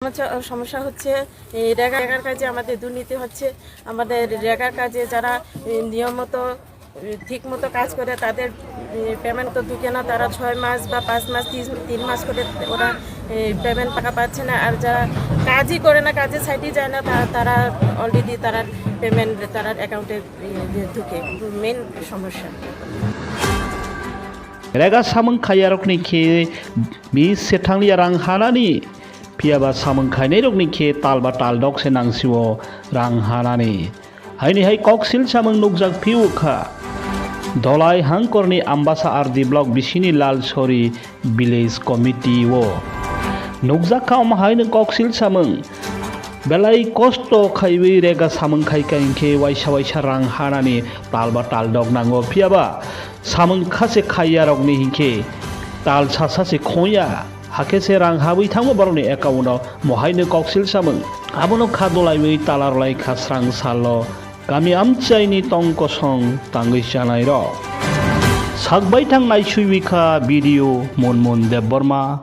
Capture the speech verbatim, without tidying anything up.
আচ্ছা, সমস্যা হচ্ছে, এই রেগা-, রেগার কাজে আমাদের দুর্নীতি হচ্ছে। আমাদের রেগার কাজে যারা, এ, নিয়ম মতো, এ, ঠিক মতো কাজ করে, তাদের, এ, পেমেন্ট তো ঢুকে না। তারা ছয় মাস বা পাঁচ মাস, তিন, তিন মাস করে ওরা, এ, পেমেন্ট টাকা পাচ্ছে না। আর যারা কাজই করে না, কাজের সাইডে যায় না, তা-, তারা অলরেডি তারা পেমেন্ট তারা অ্যাকাউন্টে, এ, ঢুকে। মেইন সমস্যা। Rega samung khaiyarokni khe bis se thangliya rang hanani, phiyaba samung khainairokni khe tal ba tal dok se nangsio rang hanani. Haini hai koksil samung nukjak phiu kha. Dolai Hangkorni Ambasa R D block bisini Lalsori village committee o nukjak kha, omo haino koksil samung. Belai kosto khaiwi rega samung khai kha hinkhe waisa waisa rang hanani tal ba tal dok nango, phiyaba samung kha se khaiyarokni hinkhe tal sasa se khongya, hakhe se rang habwi thango borokni account o, mo haino koksil samung. Abono kha dolaiwi tala rwlai kha srang salo kami amchaini tong kosong tangwi chanairok. Sakbai thang naiswiwi kha video Monmon Debbarma.